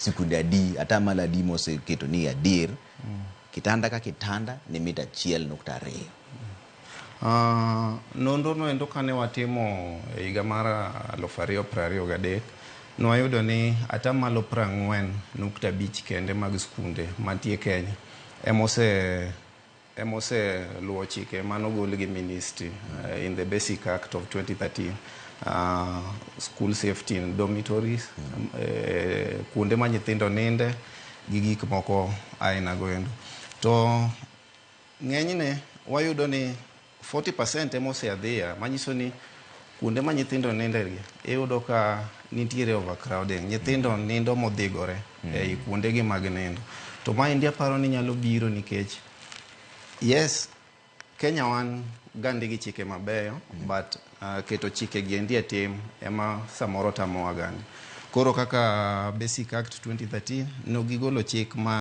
Sikunde adi, atamalo adi moseketo ni adier kitanda ka kitanda ni mita 1.2? Nonro no endo kane watimo e higa mar 2023, nwayudo ni atamalo 40.5 kende mag skunde mantie Kenya emose luwo chike manogol gi ministry in the Basic Act of 2013, school safety in dormitories, kuonde ma nyithindo ninde gi gik moko aina go endo. To ng'enyne wayudo ni 40% ema oseadhiya, manyiso ni kuonde ma nyithindo ninde gi iyudo ka nitiere overcrowding, nyithindo nindo modhigore ei kuonde gi mag nindo. To maendi aparo ni nyalo biro nikech yes, Kenya wan gandi gi chike mabeyo, but keto chike gi endi e tim ema samoro tamowa gandi. Koro kaka Basic Act 2013 no gigolo chik ma